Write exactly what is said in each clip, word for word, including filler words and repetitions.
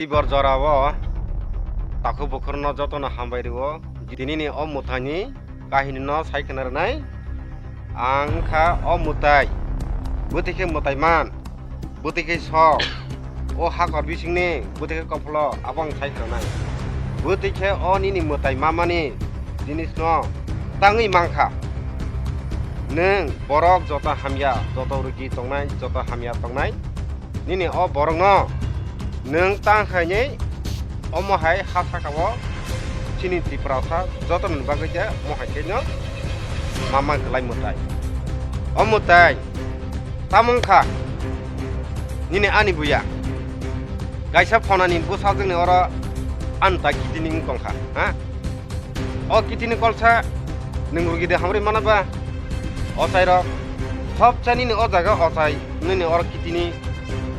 Tibor jorao takhuk bukhurno jotono hambai rwo. Dinini o mwtaini kahinino sai khna rwnai. Ang kha o mwtai. Bwtwi khe mwtai man. Bwtwi khe sok. O hakor bisingni bwtwi khe kopholo abo ang sai khna rwnai. Bwtwi khe o nini mwtai mamani jinisno tangwi mankha. Nwng borok joto hamya, joto rugi tongnai, joto hamya tongnai. Nini o borokno nwng tang khainwi omo hai ha saka o chini Tiprasa joto ni bagwi khe omo hai khe no mama kwlai mwtai. O mwtai tamo wngkha nini ani buya. Kaisa phonani bwsajwkni oro ani ta kitini wng tongkha, ha? O kitini kolsa nwng rugi de hamri mana ba? Ochai rok, hopsa nini o jaga ochai, nini oro kitini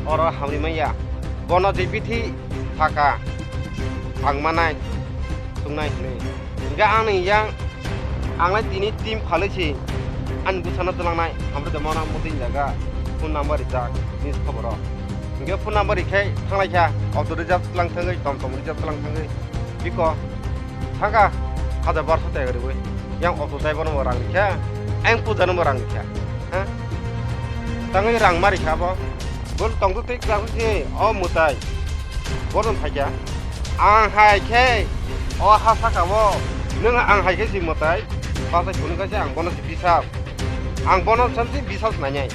oro hamri manya. Bono je bithi thaka ang manai, sungnai hinwi. Hingke ang ni yang, ang lai tini team phalwi si, ani bwsano twlangnai, hamri de mona mutin jaga, phone number rijak, news khoboro. Hingke phone number rikhe thanglai kha, auto reserve twlang thangwi, tom tom reserve twlang thangwi, biko. Thangkha, hajar barso tega riwi. Yang auto driver no rang rikha, ayang puja no rang rikha. Ha? Tangwi rang ma rikha bo. Bol tong tu tik rang si, o mwtai. Bol no phaikha. Ang hai khe, o ha saka o, nwng ang hai khe si mwtai. Pasai phunuk kha se ang bono si bisas. Ang bono san si bisas nainai.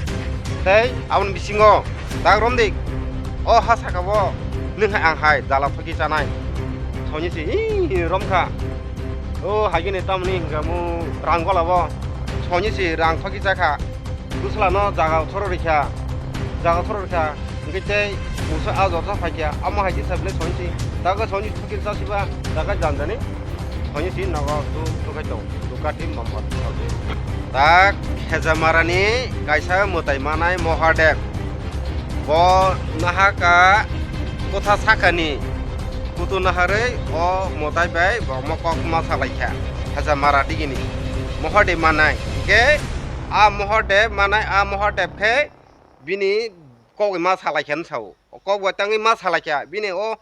Tei aboni bisingo, dak romdik. O ha saka o, nwng hai ang hai, jala thoki chanai. Soni si, hi, hi, romkha. O haigini tamni hinga mu rang gola bo. Soni si rang thoki chakha. Dusla no jaga thoro rikha. Jaga thoro rikha. Hingke tei musa a jorsa phaikha. Amo hai khe sabile soni si. Daga soni thoki chasiba. Daga janjani. Soni si nogo tu tu khai tong. Tu kati mamot. Tak Khejamara ni kaisa mwtai manai Mohadev. Bo nahaka kotha sakani. Kutu naharwi o mwtai bai bo mokok ma salaikha, Khejamara digini. Mohadev manai. Hingke a Mohadev manai, a Mohadev khe bini kok ma salaikha wng sao. Kok bai tangwi ma salaikha. Bini o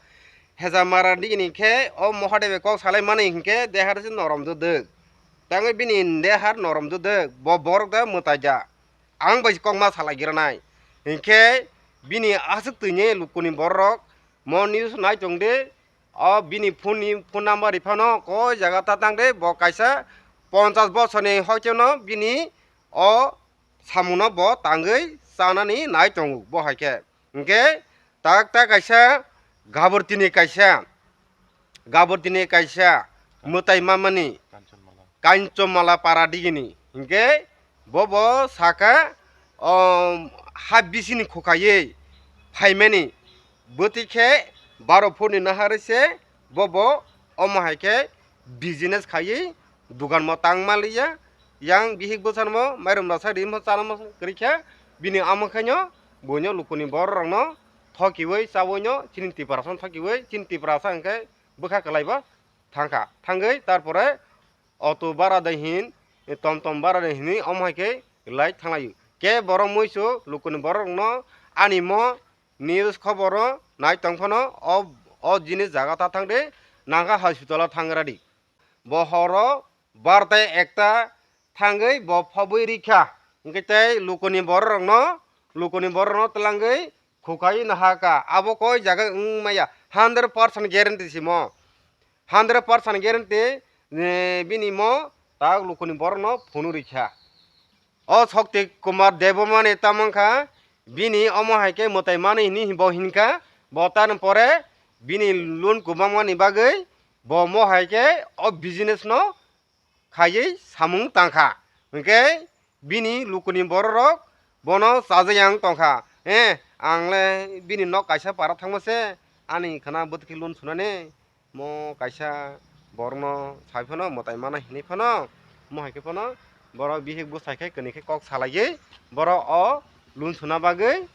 Khejamara digini khe o Mohadev bai kok salai mani hingke dehar se norom duduk. Tangwi bini dehar norom duduk. Bo borok da mwtai da. Ang bai kok ma salai giranai. Hingke bini aswk twini lukuni borok mo news nai tong de. O bini phone ni phone number ri phano koi jaga ta tang de, bo kaisa ponchas bosorni hoiteno bini o samungno bo tangwi chanani nai tongo bo hai khe. Hingke tak ta kaisa Gabortini kaisa, Gabortini kaisa mwtai mamani Kanchomala para digini. Hingke bobo saka, um, ha bisini khukaiwi phaimani. Bwtwi khe baro phurni naharwi se bobo omo hai khe business khaiwi dugan mo tang manliya. Yang bihik bwsano mo mairum rasa rim mo chana mo kwrwi khe bini amo khaino buino lukuni borok rokno thokiwi chawi no chini Tiprasa no thokiwi chini Tiprasa hwnkhe bwkha kwlaibo thangkha. Thangwi tarpore auto bara de hin, tom tom bara de hinwi omo hai khe lai thanglaio. Khe borok muisu lukuni borok rokno ani mo news khoboro nai tong phano o, o jinis jaga ta thang de, nangkha hospital o thang radi. Bo horo barta ekta thangwi bo phobwi rikha. Hwnkhe tei lukuni borok rokno, lukuni borok rokno twlangwi khukai nahaka. Abo koi jaga wng maya, hundred percent guarantee simo. Hundred percent guarantee, eh, bini mo tak lukuni borokno phunuk rikha. O Shakti Kumar Debbarma ni tamo wngkha, bini omo hai khe mwtai mani hini bo hinkha, bo tan pore bini loan kwbangma ni bagwi bo mo hai khe o business no khaiwi samung tangkha. Hwnkhe bini lukuni bororok bono chajakya wng tongkha. Eh, ang le bini nok kaisa para thangma se, ani khwna bwtwi khe loan sunani. Mo kaisa borokno sai phano mwtai mana hinwi phano, mo hai khe phano borok bihik bwsai khe kwnwi khe kok salaiwi borok o loan suna bagwi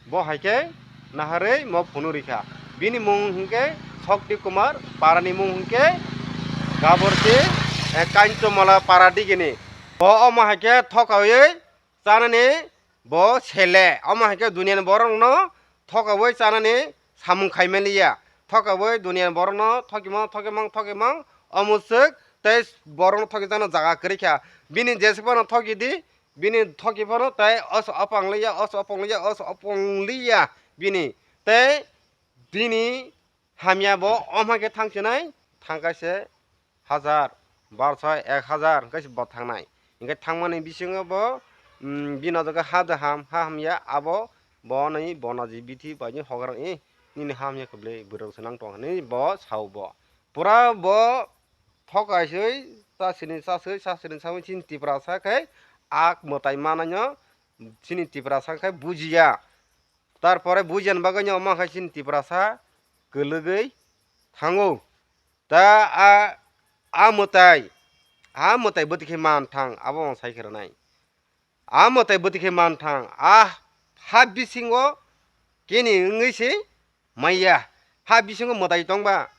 bo hai khe naharwi mo phunuk rikha. Bini mung hinkhe Shakti Kumar, parani mung hinkhe Gaborti, eh, Kainchomala para digini. Bo omo hai khe thokawi chanani bo sele, omo hai khe duniani borokno thokawi chanani samung khai manliya. Thokaui duniya borokno thokimang, thokimang, thokimang, omo swk tei borokno thokijakna jaga kwrwi kha. Bini jesuk phano thokidi, bini thoki phano tei oso opang liya, oso opang liya, oso opang liya bini. Tei bini hamya bo omo hai khe thang sinai, thang kha se hazar, barsa, ek hazar hwnkhe se bo thangnai. Hwnkhe thangmani bisingo bo, mm, bini o jaga ha da ham, ha hamya, abo bo nai bo naji bithi bai ni hogra, "Eh, nini ha hamya khe bwrwi bwrwk se nang tong," hinwi bo sao bo. Pura bo thokaisoi, chasini chasoi, chasini sawi chini Tiprasa khe ak mwtai manaino chini Tiprasa khe bujiya. Tarpore bujiyan bagwi no omo khe chini Tiprasa kwlwgwi thango. Ta a, a mwtai, a mwtai bwtwi khe man thang, abo ang sai khe rwnai. A mwtai bwtwi khe man thang, a ha bisingo kini wngwi se maya. Ha bisingo mwtai tongba,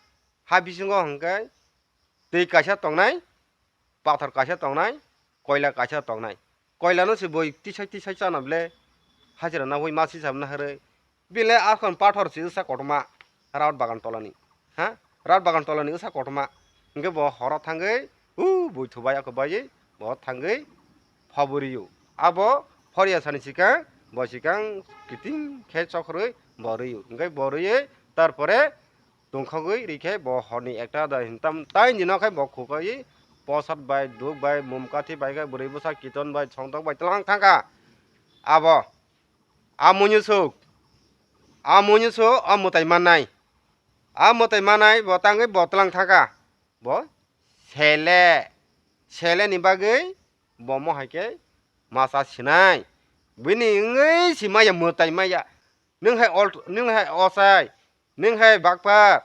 ha bisingo hwnkhe twi kaisa tongnai, pathor kaisa tongnai, koila kaisa tongnai. Koila no se boi tisai tisai chana ble, hajira na hoi masi sam na hare. Bile akhon pathor se sa kotorma, rat bagan tolani. Ha? Rat bagan tolani sa kotorma. Hwnkhe bo horo thangwi, u boi thubai ako bai, bo thangwi phaburiyo. Abo phoriya sani sikang, bo sikang kiting khe chokrwi bo rwiyo. Hwnkhe bo rwiwi tarpore tongkhogwi rikhe bo horni ekta da hintam tai nino khe bo khukaiwi posat bai, duk bai, mumkathi bai khe bwrwi bwsa kiton bai, songdok bai tlang thangkha. Abo, a muinusu, a muinusu o mwtai mannai. A mwtai mannai bo tangwi bo tlang thangkha. Bo sele, sele ni bagwi bo mo hai khe masa sinai. Bini wngwi si maya mwtai maya. Nwng hai ol, nwng hai osai, nwng hai bakpa,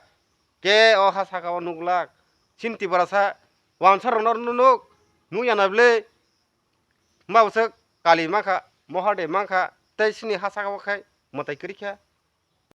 ke o ha saka o nuglak. Chini Tiprasa wansa rok no nuk, nuk ya na ble. Hwnba bwswk kali mankha, mohor de mankha, tei chini ha saka o khai mwtai kwrwi kha.